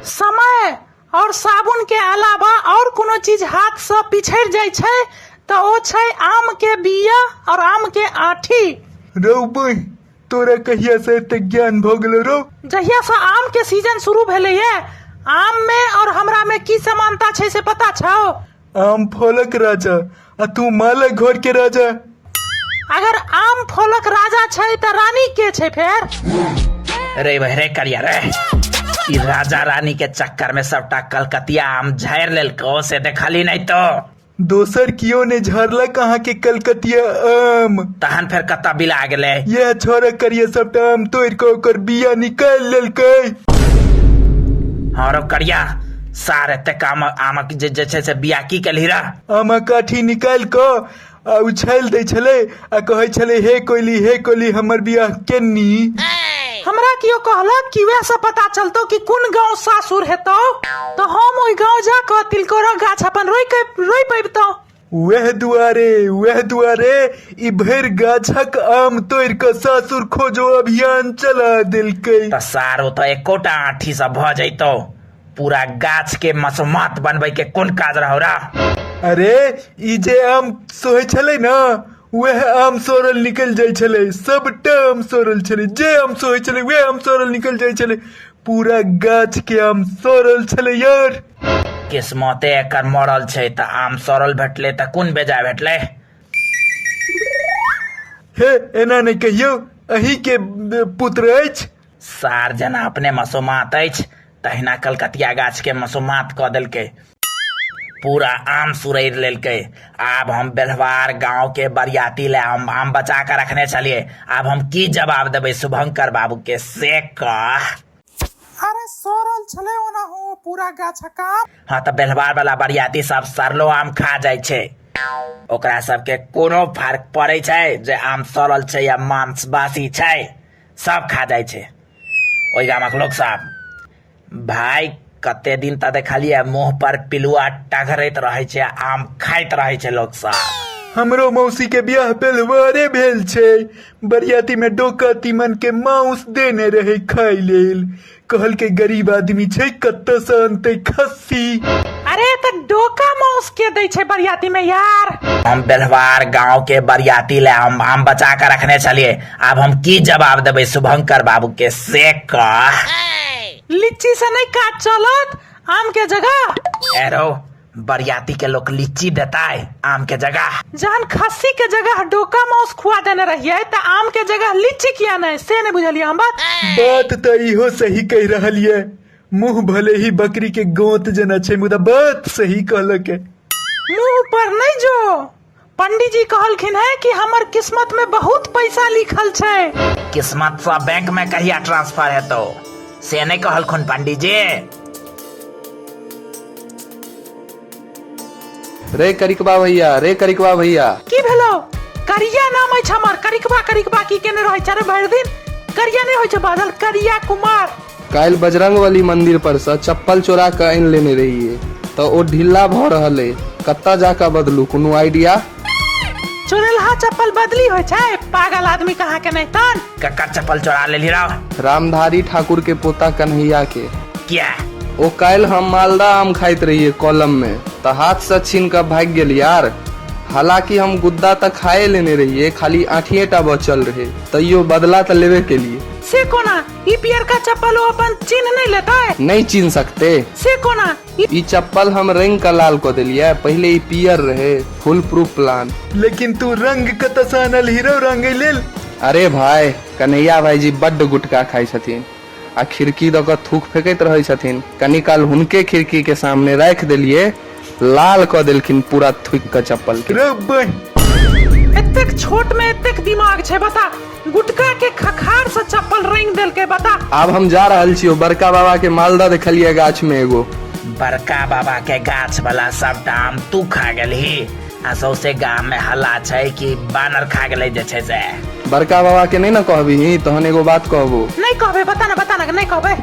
समय और साबुन के अलावा और कोनो चीज हाथ से पिछड़ जाइ छै तऽ ओ छै आम के बिया और आम के आठी। रौ बहि, तोरा कहिया से एतेक ज्ञान भऽ गेलो रौ? जहिया से आम के सीजन शुरू भेलैये, आम में और हमरा में की समानता छै से पता छौ? आम फलक राजा आ तू मालक घर के राजा। अगर आम फलक राजा छै तऽ रानी के छै फेर? रे बहरे करिया रे, ई राजा रानी के चक्कर में सबटा कलकतिया आम झाड़ि लेलको से देखली नहीं तो। दोसर कियो ने झाड़लक अहाँ के कलकतिया आम। तहन फेर कतऽ बिला गेलै? यह छोरा करिया सबटा आम तोड़ के ओकर बिया निकालि लेलकै। हाँ रो करिया, सार एतेक आम आमक जे छै से बिया की केलही रे? आमक आठी निकालि कऽ आ उछालि दै छलै आ कहै छलै हे कोयली हे कोयली हमर बियाह केन्नी। हमरा कियो कहलक कि वएह से पता चलतौ कि कोन गांव सासुर हेतौ, तऽ हम ओहि गांव जा कऽ तिलकोरक गाछ अपन रोपि पबितौं। वएह दुआरे ई भरि गाछक आम तोड़ि कऽ सासुर खोजो अभियान चला देलकै। तऽ सार ओतऽ एकोटा आठी सब भऽ जैतौ, पूरा गाछ के मसोमात बनबै के कोन काज रहौ रा? अरे ई जे आम सोहै छलै ने, वएह आम सड़ल निकलि जाइ छलै। सबटा आम सड़ल छलै, जे आम सोहै छलै वएह आम सड़ल निकलि जाइ छलै। पूरा गाछ के आम सड़ल छलै यार। किस्मते एकर मरल छै तऽ आम सड़ल भेटलै तऽ कोन बेजाय भेटलै? हे एना नहि कहियौ, अहीं के पुत्र अछि। सार जेना अपने मसोमात अछि तहिना कलकतिया गाछ के मसोमात कऽ देलकै, पूरा आम सुरैर लेलकै। आब हम बेलवार गांव के बरियाती ले हम आम बचा के रखने छलियै, आब हम की जवाब देबै शुभंकर बाबू के से कह। अरे सड़ल छलै ओनाहु पूरा गाछक आम। हाँ तऽ बेलवार वाला बरियाती सब सड़लो आम खा जाइ छै, ओकरा सबके कोनो फर्क पड़ै छै जे आम सड़ल छै या मांस बासी छै, सब खा जाइ छै ओहि गामक लोक सब। भाय कते दिन तऽ देखलियै मुँह पर पिलुआ टघरैत रहै छै, आम खाइत रहै छै लोक सब। हमरो मौसी के बियाह बेलवारे भेल छै, बरियाती में डोका तीमन के माउस देने रहे खाय लेल, कहलकै गरीब आदमी छै कतऽ से अनतै खस्सी। अरे तऽ डोका माउस के दै छै बरियाती में यार? हम बेलवार गांव के बरियाती ले हम आम बचा के रखने छलियै, आब हम की जवाब देबै शुभंकर बाबू के से कह। लीची से नहीं काज चलत आम के जगह। एरो बरियाती के लोग लीची देता है आम के जगह। जहन खस्सी के जगह डोका माउस खुआ देने रहिए त आम के जगह लीची किया नहीं, से नहीं बुझलिए हम बात। बात त इहो सही कह रहल ये, मुंह भले ही बकरी के गोंत जना छै मुदा बात सही कहलक है। मुंह पर नहीं जो पंडित जी कहलखिन है कि हमर किस्मत में बहुत पैसा लिखल छै। किस्मत से बैंक में कहिया ट्रांसफर हेतो से नहीं कहलखुन पंडित जी। रे करिकबा भैया, रे करिकबा भैया। की भेलो? करिया नाम अछि हमर, करिकबा करिकबा की केने रहै छै रे भरि दिन? करिया नहि होइ छै बाजल, करिया कुमार। काल्हि बजरंगबली मंदिर पर से चप्पल चोरा के आनि लेने रहिए तऽ ओ ढिल्ला भऽ रहल अइ, कतऽ जा कऽ बदलू, कोनो आइडिया? चोरेलहा चप्पल बदली होइ छै? पागल आदमी कहाँ के नहीं तन। ककर चप्पल चोरा लेली रौ? रामधारी ठाकुर के पोता कन्हैया के। किया? ओ काल्हि हम मालदा आम खाइत रहिए कलम में तऽ हाथ से छीन कऽ भागि गेल यार। हालांकि हम गुद्दा तऽ खाए लेने रहिए, खाली आठिए टा बचल रहे, तैयो बदला तऽ लेबे केलिए। से कोना? ई पियरका चप्पल ओ अपन चिन्ह नहीं लेतै? नहीं चिन्ह सकते। से कोना? ई चप्पल हम रंग के लाल कऽ देलियै, पहिले ई पियर रहे। फुल प्रूफ प्लान। लेकिन तू रंग कतऽ से आनल हीरो रंगै लेल? अरे भाई, कन्हैया भाईजी बड्ड गुटखा खाइ छथिन आ खिड़की दऽ कऽ थूक फेकैत रहै छथिन। कनी काल हुनके खिड़की के सामने राखि देलियै, लाल कऽ देलखिन पूरा थूकि कऽ चप्पल के। रे बहिन। एतेक छोट में एतेक दिमाग छै बता, गुटखा के खखार से चप्पल रंग देलकै बता। आब हम जा रहल छी, ओ बड़का बाबा के मालदह देखलियै गाछ में एगो। बड़का बाबा के गाछ वाला सबटा आम तू खा गेलही आ सौसे गाम में हल्ला छै कि बानर खा गेलै जे छै से। बड़का बाबा के नहीं न कहबही तहन एगो बात कहबो। नहीं कहबे, बता ना, बता ना, नहीं कहबे।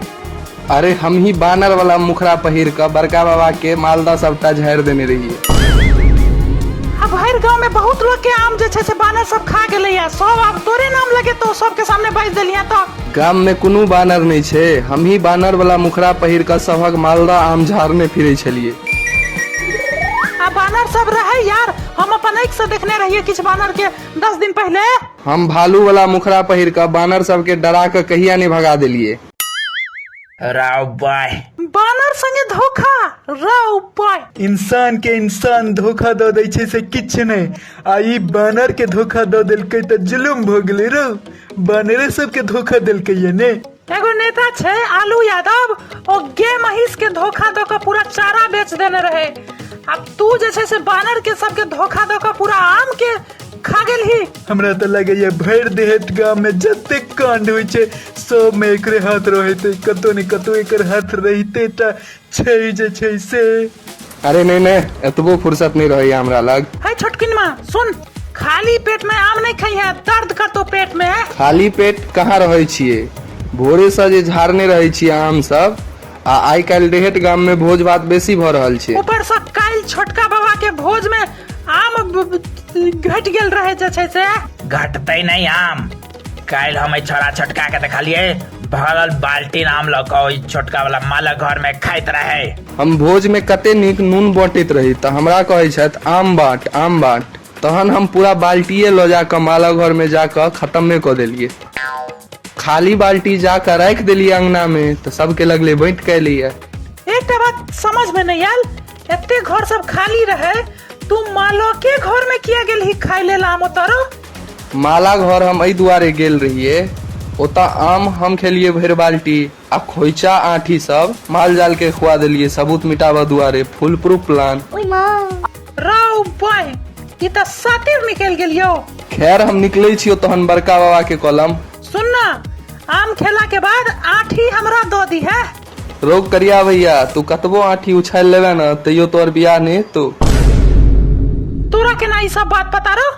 अरे हम ही बानर वाला मुखड़ा पहिर कऽ बड़का बाबा के मालदह सबटा झाड़ि देने रहियै। आ भरि गांव में बहुत लोग के आम जे छै से बानर सब खा गेलैया। सब आब तोरे नाम लगेतौ, सबके सामने बाजि देलियै तऽ। गाम में कोनो बानर नहि छै, हमही बानर वाला मुखड़ा पहिर कऽ सभक मालदह आम झाड़ने फिरै छलियै। आ बानर सब रहे यार, हम अपन आँखि से देखने रहियै किछु बानर के 10 दिन पहिले। हम भालू वाला मुखड़ा पहिर कऽ बानर सबके डरा कऽ कहिया नहि भगा देलियै। राव बाय, बानर संगे धोखा, राव बाय। इंसान के इंसान धोखा दऽ दै छै से किछु नहि, आ ई बानर के धोखा दऽ देलकै तऽ जुलुम भऽ गेलै रौ। बानरे सबके धोखा देलकै ये ने। एगो नेता छै आलू यादव, ओ गे महीष के धोखा दऽ कऽ पूरा चारा बेच देने रहे। आब तू जे छै से बानर के सबके धोखा दऽ कऽ पूरा आम के खा गेलही। हमरा तऽ लगैया भरि देहत गाम में जतेक कांड होइ छै सब में एकरे हाथ रहते, कतौ ने कतौ एकर हाथ रहिते टा छै जे छै से। अरे नहि नहि, एतबो फुर्सत नहि रहैया हमरा लग। है छोटकिनमा सुन, खाली पेट में आम नहीं खइहे, दर्द करतो पेट में। खाली पेट कहाँ रहै छियै, भोरे से जे झाड़ने रहै छियै आम सब। आ आइ काल्हि देहेट गाम में भोज भात बेसी भऽ रहल छै। ऊपर से काल्हि छोटका बाबा के भोज में आम घटि गेल रहे जे छै से। घटतै नहीं आम। काल्हि हम एहि छोरा छोटका के देखलियै भरल बाल्टीन आम लऽ कऽ ओहि छोटका वाला मालक घर में खाइत रहे। हम भोज में कते नीक नून बाँटैत रही तऽ हमरा कहै छथि आम बाँट आम बाँट, तहन हम पूरा बाल्टिए लऽ जाकऽ मालक घर में जाकऽ खत्मे कऽ देलियै। खाली बाल्टी जाकऽ राखि देलियै अंगना में तऽ सबके लगलै बाँटि कऽ एलैया। एकटा बात समझ में नहीं आयल, एते घर सब खाली रहे, तू मालो के घर में किया गेलही खाय लेल आम उतारो? माला घर हम एहि दुआरे गेल रहियै, ओतऽ आम हम खेलियै भरि बाल्टी आ खोइचा आँठी सब माल जाल के खुआ देलियै सबूत मिटाबऽ दुआरे, फुल प्रूफ प्लान। रौ बाय, ई तऽ सातिर निकलि गेल यौ। खैर हम निकलै छियौ तहन बड़का बाबा के कलम। सुन ना, आम खेला के बाद आँठी हमरा दऽ दीहे। रौ करिया भैया, तू कतबो आँठी उछालि लेबे ने तैयो तोहर बियाह नहि हेतौ। तोरा केना ई सब बात पता रौ?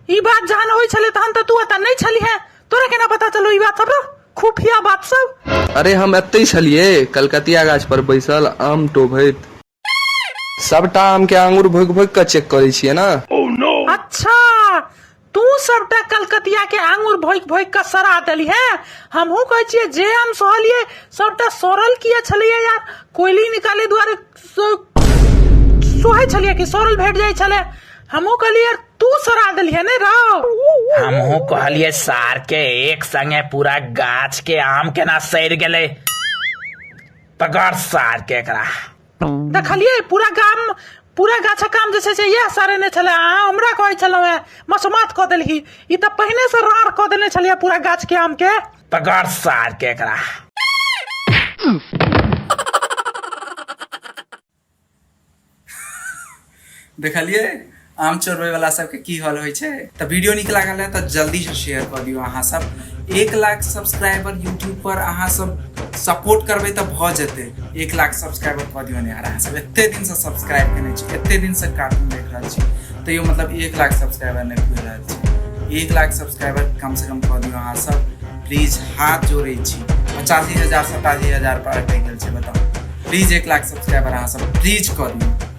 ई बात जहन होइ छलै तहन तऽ तू एतऽ नहि छलिहे, तोरा केना पता चलौ ई बात सब रौ? खुफिया बात सब। अरे हम एतै छलियै कलकतिया गाछ पर बैसल आम टोभैत। सबटा आम के आंगुर भोगि भोगि कऽ चेक करै छियै ने। अच्छा, तू सबटा कलकतिया के आंगुर भोगि भोगि कऽ सड़ा देली है। हमहूँ कहै छियै जे आम सहलियै सबटा सड़ल किया छलैया यार, कोयली निकाले दुआरे सोहै छलियै कि सड़ल भेट जाइ छलै। हमहूँ कहलियै यार तू सड़ा देलियै ने रौ। हमहूँ कहलियै सार के एक संगे पूरा गाछ के आम केना सड़ि गेलै, पकड़ सार के एकरा। देखलियै पूरा गाम पूरा गाछक आम जे छै से इएह सड़ेने छलै। अहाँ हमरा कहै छलहुँ हेँ मसोमात कऽ देलही, ई तऽ पहिने से राड़ कऽ देने छलियै पूरा गाछ के आम के। पकड़ सार के एकरा। देखलियै आम चोरबै वाला सबके की हाल होइ छै। तऽ वीडियो नीक लागल है तऽ जल्दी से शेयर कऽ दियौ। अहाँ सब 1 लाख सब्सक्राइबर यूट्यूब पर अहाँ सब सपोर्ट करबै तऽ भऽ जेतै। 1 लाख सब्सक्राइबर कऽ दियौ ने यार। अहाँ सब एते दिन से सब्सक्राइब केने छी, एते दिन से कार्टून देख रहल छी, तैयो मतलब 1 लाख सब्सक्राइबर नहि पुरि रहल छै। 1 लाख सब्सक्राइबर कम से कम कऽ दियौ अहाँ सब प्लीज, हाथ जोड़ै छी। 85,000 87,000 पर अटकि गेल छै, बताउ। प्लीज 1 लाख सब्सक्राइबर अहाँ सब प्लीज कऽ दियौ।